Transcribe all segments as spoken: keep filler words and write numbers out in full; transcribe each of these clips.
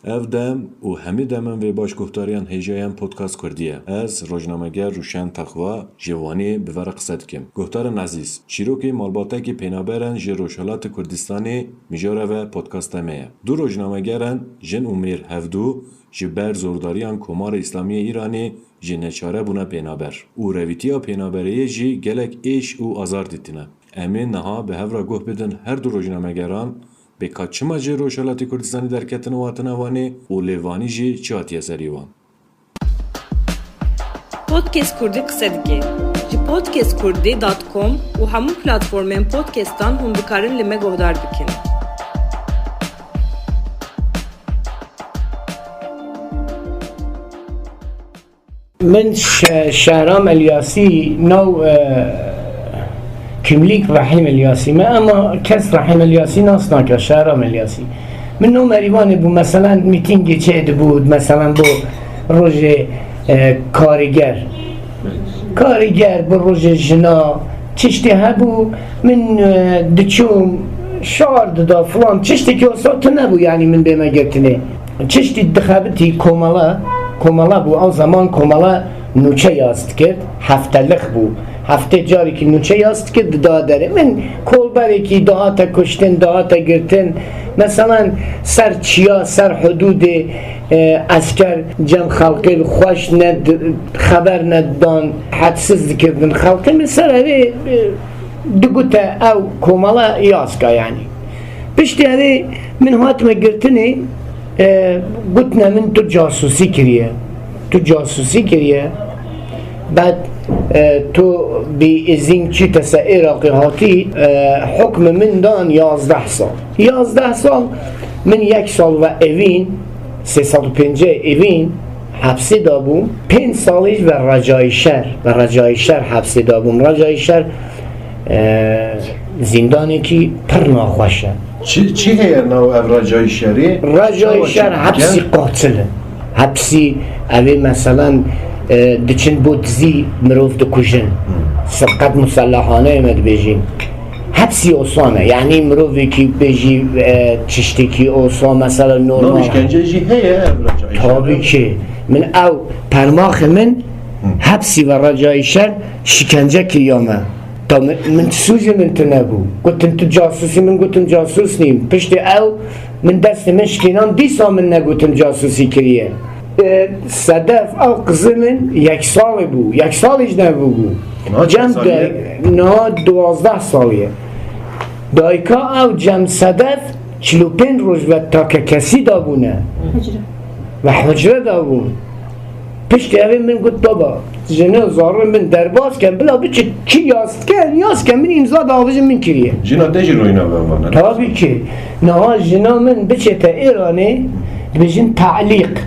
Ev dem û hemî demên vê baş guhdariyên hêjayên Podcast Kurdî ye. Ez rojnameger Rûşen Texwa ji Wanê bi ve re qise dikim. Guhdarên ezîz, çîrokê malbatekî pênaberên ji Rojhilatê Kurdistanê mijara ve podcasta me ye. Du rojnamegerên jin û mêr hevdu ji ber zordariyan Komara Îslamî yê Îranê ji neçare bûne pênaber û revîtiya pênaberiyê jî gelek êş û azar dîtine. Em ê niha bi hev re guh bidin her du rojnamegeran, bê ka çima ji Rojhilatê Kurdistanê derketin û hatine Wanê û lê Wanî jî çi hatiye serî wan. Podcast Kurdî qise dike. Ji podcast kurdî dot com û hemû platformên podcastan hûn dikarin li me guhdar bikin. Min şe-, Şehram Elyasî, nav, e, kimlîk Rehîm Elyasî me, ema kes Rehîm Elyasî nas nake, Şehram Elyasî. Min nav Merîvanê bû, meselen mîtîngê çê dibû, meselen bo rojê, e, karîger. Karîger, bo rojê jina, tiştê hebû, min, e, diçûm, şar dida filan, tiştekî wisa tune bû, yanî min bême girtinê. Tiştî dixebitî komela, komela bû, ew zeman komela nûçe yaz dikir, heftelik bû. Heftê carekî nûçe yaz dikir, dida derê. Min kolberekî dihate kuştin, dihate girtin. Meselen ser çiya, ser hudûdê, e, esker cem xelkê xweş ne di-, xeber nedidan, hedsiz dikirdin xelkê. Min ser evê, e, digute ew komela yaz ka yanî. Piştî evê min hatime girtinê, e, gotine min tu casûsî kiriye. Tu casûsî kiriye. Bed, e, tu bi îzin çîte se Iraqê hatî, e, hukmi min dan yazdeh sal. Yazdeh sal min yek sal ve evîn, sê sed û pêncî evîn hepsê de bûm. Pênc salî ve Recayî Şer, ve Recayî Şer hepsê de bûm. Recayî Şer, e, zîndanekî pir naxweş e. Çi, çi heye nav ev Recayî Şerê? Recayî Şer hepsî qatil e. Hepsî, evê meselen, e, diçin bo dizî mirov dikujin. Hı. Sirqet musellahaneyê me dibêjin. Hepsî osan e. Yanî mirovekî bêjî, e, tiştekî osan, mesela normal. Nav îşkence jî heye ev Recayî Şer? Tabii ki. Min ew permaxê min Hı. hepsî ve Recayî Şer şikence kiriya me. Ta min, min sûcê min tune bû. Gotin tu casûsî, min gotim casûs nîm. Piştê ew min destê min şikênan, dîsa min negotim casûsî kiriye. E, Sedef ew qizê min yek salê bû. Yek salê jî nebûbû. Niha çend salî ye? Cem de, niha duwazdeh salî ye. Dayika ew Cem Sedef çil û pênc roj ve takekesî dabûne. Hicre. Ve hucre dabûn. Piştî evê min got, baba, jine zarê min derbas ken, bila biçe çi yaz ken, yaz ken, min îmza davêjin min kiriye. Jina te jî royna ve vana? Tabii ki. Niha jina min biçete Îranê, dibêjin ta'lîq.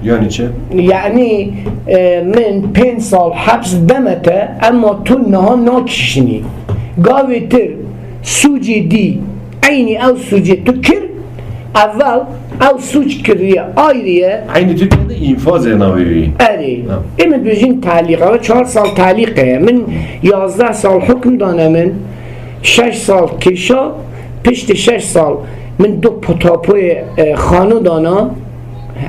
Yani çi? Yani, e, min pênc sal heps demete, ema tu niha nakişinî. Gavê tir sûcê dî, eynî ew sûcê tu kir, evel ew sûc kiriye, ayrî ye. Eynî Tirkiye de înfazê navê wî. Erê. Ha. Ê min dibêjin talîq. Ew çar sal talîq e. Min yazdeh sal hukm dane min. Şeş sal kêşa. Piştî şeş sal min du tapoyê, e, xano dana.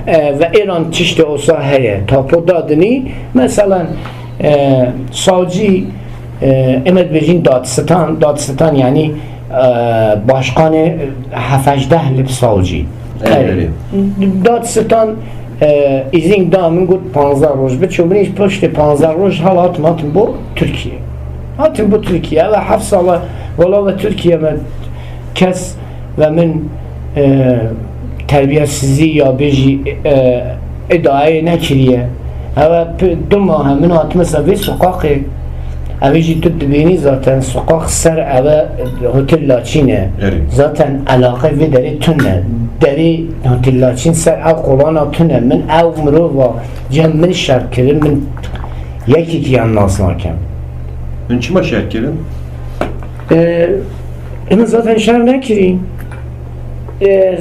E, ve Îran tiştê osa heye. Tapo dadinî. Meselen, e, savcî, e, ê me dibêjin dadstan. Dadstan yani, e, başkanê hevdehdeh lib savcî. Erê, erê. Dadstan, e, îzin da min, got panzdeh roj biço. Min jî piştê panzdeh roj hal hatim, hatim bo Tirkiye. Hatim bo Tirkiye. Ve heft sala wela ve Tirkiye me kes ve min, e, terbiyesizî ya bêjî, e, îdayê nekiriye. Ev e p-, du mah e min hatime ser vê soqaqê. Ev ê jî tu dibînî zaten soqaq ser ev e Hotel Laçîn e. Erê. Zaten elaqe vê derê tune. Derê Hotel Laçîn ser ev qolana tune. Min ew mirova cem min şer kirin, min yekî yan nas nakem. Min çima şer kirin? E, Min zaten şer nekirî. E,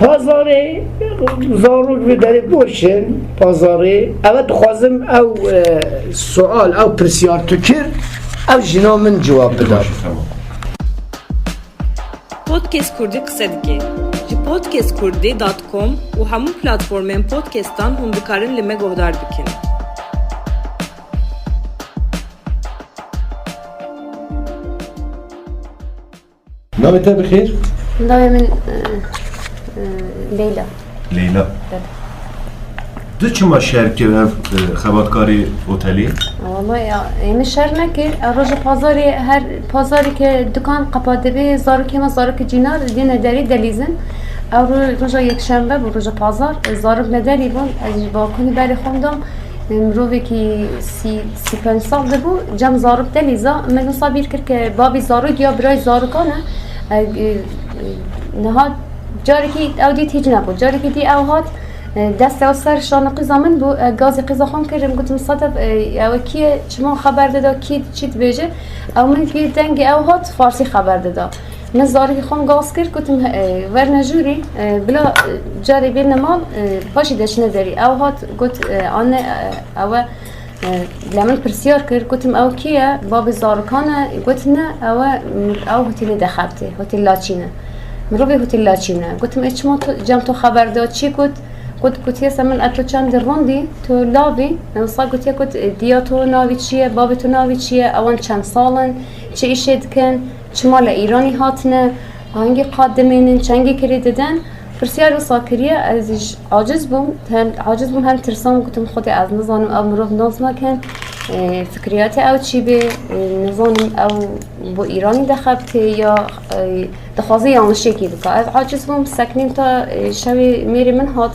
pazarê, zarok vê derê boş in, pazarê. Evet, dixwazim ew, e, sual, ew pirsyar tu kir, ew jina min cewab bida. Tamam. Podcast Kurdî qise dike. Ji Podcast kurdî dot com û hemû platformên podcastan hûn dikarin li me guhdar bikin. Navê te bi xêr? Navê min e, e, Leyla. Leyla. Evet. Tu çima şer kir ev e, xebatkarê otelê? Valla ya, ê min şer nekir. E, roja pazarê, her pazarê ke dukan qepa dibe, zarokê me, zarokê cînar dîne derî delîzin. Ew ro-, roja yekşembe bû, roja pazar. E, zarok li derî bûn. Ez ji balkonî berê xwe dam. E, mirovekî sî, sî pênc sal de bû. Cem zarok delîza. Min wisa bîr kir ke babî zarok ya birayê zarokan e. E, e, niha carekî ew dît hîç nebû. Carekî dî ew hat. E, destê ew ser şana qîza min bû, e, gazê qîza xwe kirim, gotim, Sedef, e, ew kî ye, çima xeber dida, kî çi dibêje? Ew min kî dengê ew hat, farsî xeber dida. Min zarokê xwe gaz kir, gotim, e, werne jûrî, e, bila, e, carê bêne mal, e, paşî deşine derî. Ew hat, got, e, anne, e, ew e, e, li min pirsiyar kir, gotim, ew kî ye? Babê zarokan e, got, ne, ew e, ew hotelê dixebitê, hotel Laçîn e. Mirovê hotel Laçîn e. Gotim, ê çima tu, cem tu xeber da, çi got? Got, gotiye se min, e tu çendî rindî, tu lavî, wisa gotiye, got, e, diya tu navî çi ye, babê tu navî çi ye, ewan çend sal in, çi îşê dikin, çima li Îranî hatine, hangî qat dimênin, çengî kirî didin. Pirsiyar wisa kiriye, ez jî aciz bûm, hem aciz bûm hem tirsam, gotim, Xwedê ez nizanim ew mirov nas nakin, e, fikriyatê ew çi bê, e, nizanim ew bo Îranî dixebitê ya, e, dixwaze yanlişêkî bika. Ez aciz bûm, sekinîm ta, e, şevê mêrê min hat.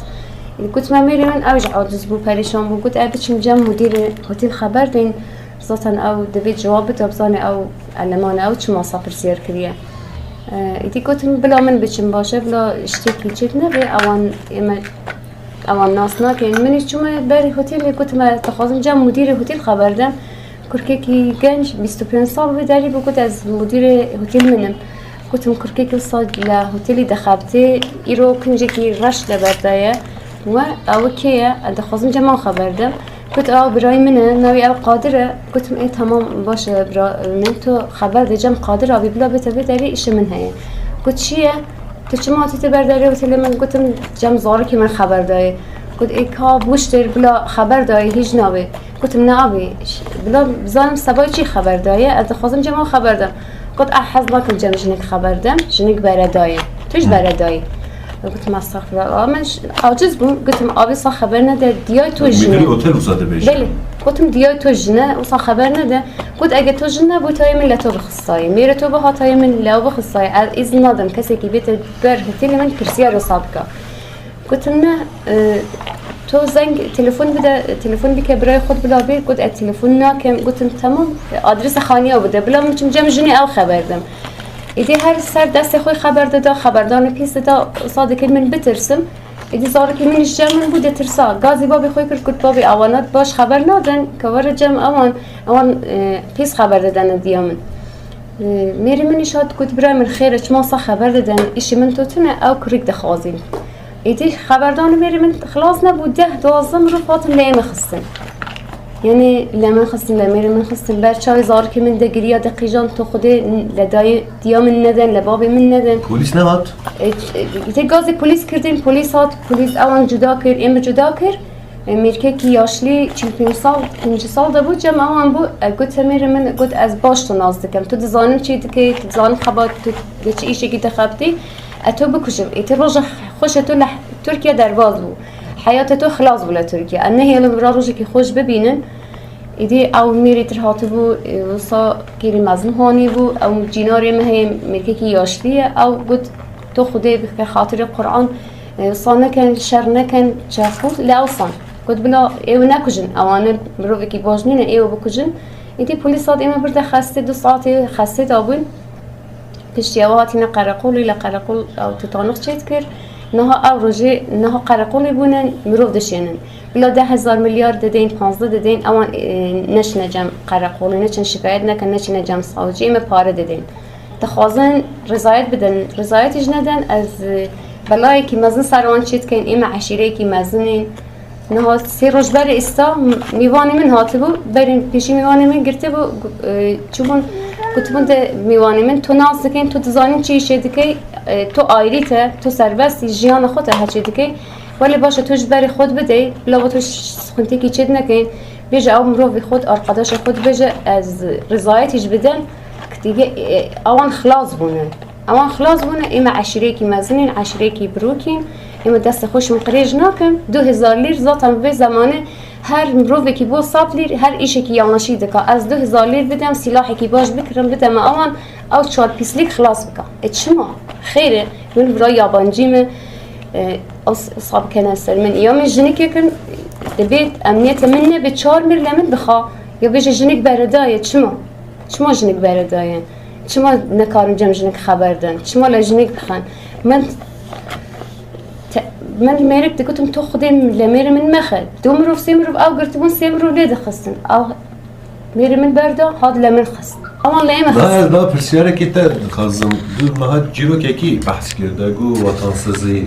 Gotime mêrê min, ew jî aciz bû, perîşan bû. Got, ez biçim cem mudîrê hotel xeber deyn, zaten ew divê cewab bida, bizane ew eleman e, ew çima wisa pirsiyar kiriye. E, îdî gotim, bila min biçim baş e, bila ştêkî çêt nebe, ewan ê me ewan nas nakin. Min îş çûme ber hotelê, gotime, dixwazim cem mudîrê hotel xeber dem. Kurkekî genc, bîst û pênc sal bû, derî bû, got, ez mudîrê hotel min im. Gotim, kurkekî wisa li hotelî dixebitê, îro kincekî reş li ber de ye. We, ew kê ye? Ez dixwazim cem wan xeber dem. Got, ew birayê min e, navê ew Qadir e. Gotim, ê temam, baş e, bira min, tu xeber de cem Qadir abî, bila bête vê derê, îşê min heye. Got, çi ye? Tu çima tîte ber derê hotelê min? Gotim, cem zarokê min xeber dayê. Got, ê ka bûştir, bila xeber dayê, hîç nabê. Gotim, ne abî, ş-, bila bizanim sebay çi xeber daye, ez dixwazim cem wan xeber dem. Got, eh, hez nakim cem jinik xeber dem, jinik bere dayê. Tu ji bere dayî. Gotim, estexfirullah. Ama min ş-, aciz bûm, gotim, abî wisa xeber nede, diyay tu jin e. Mudîrê otel wisa dibêje. Belê. Gotim, diyay tu jin e, wisa xeber nede. Got, ege tu jin nebûtayê, min le to bixistayê. Mêrê to bihatayê, min le ew bixistayê. Ez îzin nadim kesekî bête ber hotelê min pirsiyar wisa bika. Gotim, ne, e, tu zeng telefon bide, telefon bike birayê xwe bila bê. Got, ez telefon nakim. Gotim, temam, e, adresa xaniya bide, bila min çim cem jinê ew xeber dem. Îdî her ser destê xwe xeber dida, xeberdanê pîs dida, wisa dikir min bitirsim. Îdî zarokê min ji cem min bû, ditirsa. Gazî babê xwe kir, got, babê, ewana baş xeber nadin, ke were cem ewan, ewan, e, pîs xeber didene diya min. E, mêrê min îş hat, got, birayê min, xêr e, çima wisa xeber didin, îşê min to tune, ew kurik dixwazîn. Îdî xeberdanê mêrê min xilas nebû, deh duwazdeh mirov hatin lê min xistin. Yanî lê min xistin, lê mêrê min xistin, ber çavê zarokê min de giriya, de qîjan, tu Xwedê le dayê diya min nedin, le babê min nedin. Polîs nehat? E, e, tê gazê polîs kirdin, polîs hat, polîs ewan cuda kir, ê min cuda kir. E, mêrkekî yaşlî çil pênc sal, pêncî sal de bû, cem ewan bû, e, got, mêrê min, got, ez baş tu nas dikim. Tu dizanim çi dikey, tu dizanim xebat, tu de çi îşekî dixebitî, e, tu bikujim. Ê, tê roja xweşê tu li Tirkiye derbas bû. Heyatê tu xilas bû li Tirkiye. Em nehêlin vira rojekî xweş bibînin. Îdî ew mêrê tir hatibû, e, wisa kêrî mezin hanî bû, ew cînarê me heye, mêrkekî yaşlî ye. Ew got, tu Xwedê bike xatirê Quran, e, wisa nekin, şer nekin, çaxû li ew san. Got, bila êw nekujin, ewane mirovekî baş nîne, êw bikujin. Îdî polîs hat ê me birde xestê, du saetê xestê dabûn. Piştî ew hatine qereqolê, li qereqol ew tutanok çêdikir. Niha ew rojê, niha qereqolê bûne, mirov dişênin. Bila deh hezar milyar didên, panzdeh didên, ewan, e, neçine cem qereqolê, neçin şikayet nekin, neçine cem savcî, ê me pare didên. Dixwazin rêzayet bidin, rêzayetî ji nedin, ez, e, belayekî mezin ser wan çêdikeyn, ê me eşîreyekî mezin in. Niha sê roj berê îsta mîvanê min hatibû, berê pêşî mîvanê min girtibû, gu-, e, çûbûn, gotibûn, de mîvanê min, tu nas dikên, tu dizanîn çi îşê dikey, E, tu ayrî te, tu serbestî, jiyana xwe te heçê dikey. Welê baş e, tu ji berê xwe dibidey, bila tu ş-, sixuntekî çê dinekey. Bêje ew mirovê xwe, arkadaşê xwe dibêje, ez rizayetî ji bidem, kitîge, e, ewan xilas bûne. Ewan xilas bûne, ême eşîrekî mezin in, eşîrekî birokîn, ême destê xwe ji min qirêj nakin. Du hezar lîr zaten vê zemanê her mirovekî bo sed lîr, her îşekî yanlişî dika. Ez du hezar lîr bidem, sîlahekî baş bikirim, bideme ewan, ew çar pîslîk xilas bika. E çima? Xêr e, min vira yabancî me, e, ew s-, sa bikene ser min. Ya min jinikek in, dibê emniyete min nebe, çar mir le min bixa. Ya bêje jinik beredaye, çima? Çima jinik beredaye? Çima nekarin cem jinik xeber din? Çima le jinik bixin? Min te-, min mêrik digotim, tu xudê le mêrê min mexe. Du mirov, sê mirov ew girtibûn, sê mirov lê dixistin. Ew mêrê min berda, hat le min xist. Awan le ême xist. Da ez da pirsiyareke te dixwazim. Du meha çîrokekî behs kir, de got watansizî.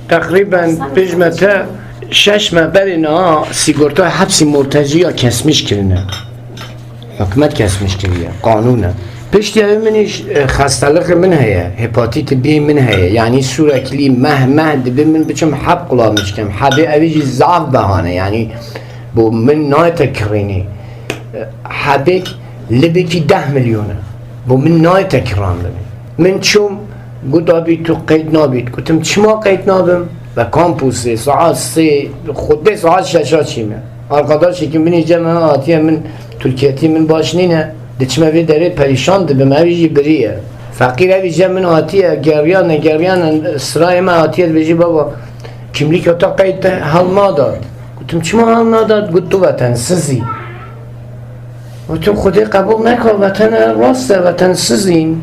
Teqrîben pêş me te şeş me berê niha sîgorta hepsî murteciya kesmiş kirine. Hikûmet kesmiş kiriye, qanûn e. Piştî ew min îş, e, xestelixê min heye, hepatîtê B min heye. Yanî sûreklî meh meh dibe min biçim heb qulamîş kem. Hebê ew jî zaf behane. Yanî bo min nayê te kirînî. E, hebêk libekî deh milyon e. Bo min nayê te kirandinê. Min çûm, got, "Abî, tu qeyd nabît." Gotim, "Çima qeyd nabim? Ve kampusê, saet sê, xwedê saet şeşa çîme." Arkadaşekî min î cem hatiye, min Tirkiyetî min baş nîne. Diçime vê derê perîşan dibim, ev jî biriye. Feqîr ev î cem min hatiye, geriyane, geriyane, sirayê me hatiye, dibêjî, "Baba, kimlîka te qeyd te hel nadat." Gotim, "Çima hel nadat?" Got, "Tu vetensiz î." Gotim, "Xwedê qebûl neka, veten e, rast e, vetensizîn."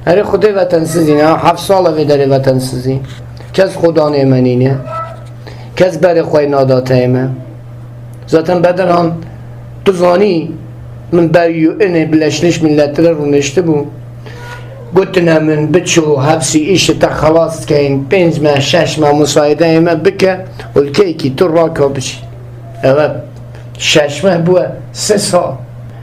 Erê, Xwedê vetensizîn, ha, heft sal e vê derê vetensizîn. Kes xwedanê me nîne. Kes berê xwe nadate me. Zaten Bediran, tu zanî, min ber U N'ê Birleşmiş Milletleri rûniştibû. Gotine min, "Biço, hepsî îşê te xelas keyin, pênc meh, şeş meh musayedeyê me bike, ulkeyekî tu raka biçî." Eve şeş meh bûye, sê sal.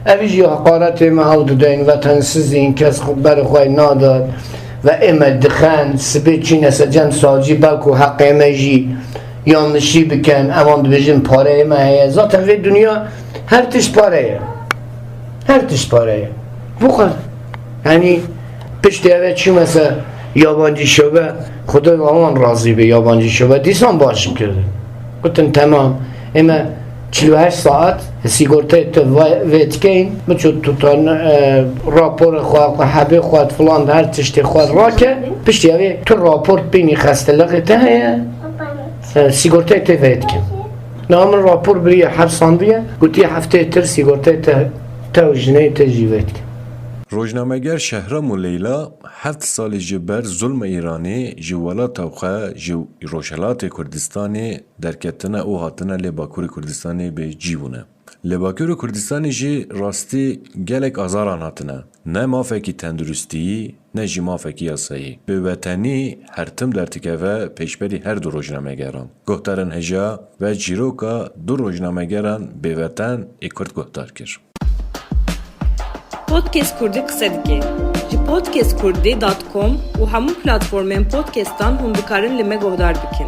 Ev jî heqaretê me hewl dideyn, vetensizîn, kes xwe ber xwe nadat. Ve ême dixen, sibê çîne secem sacî, belku heqê me jî yanlişî biken, evan dibêjin pareyê me heye. Zaten vê dinya her tişt pare ye. Her tişt pare ye. Bu kadar. Yanî piştî eve çûme se yabancî şube, Xwedê awan razî be, yabancî şube dîsan baş kirdi. Gotin, "Temam, ême çil û heşt saet sigortayê tu ve-, vê dikeyin, biço tutan, e, raporê xwe, xwe hebê xwe, filan, her tiştê xwe rake, piştî eve tu rapor bînî xestelixê te heye, e, sigortayê te vê dikin." Niha min rapor biriye, hepsandiye, gotiye, "Hefteyê tir sigortayê te, te û jineyê te jî vê dikin." Rojnameger Şehram û Leyla heft salî ji ber zulma Îranê ji welata xwe, ji Rojhilatê Kurdistanê derketine û hatine lê Bakurê Kurdistanê bê cî bûne. Lê Bakurê Kurdistanê jî rastî gelek azaran hatine. Ne mafekî tenduristiyî, ne jî mafekî yasayî. Bi wetenî her tim derdikeve pêşberî her du rojnamegeran. Guhdarên hêja ve çîroka du rojnamegeran bêweten ê Kurd guhdar kir. Podcast Kurdî qise dike. Ji podcast kurdî dot com û hemû platformên podcastan hûn dikarin li me guhdar bikin.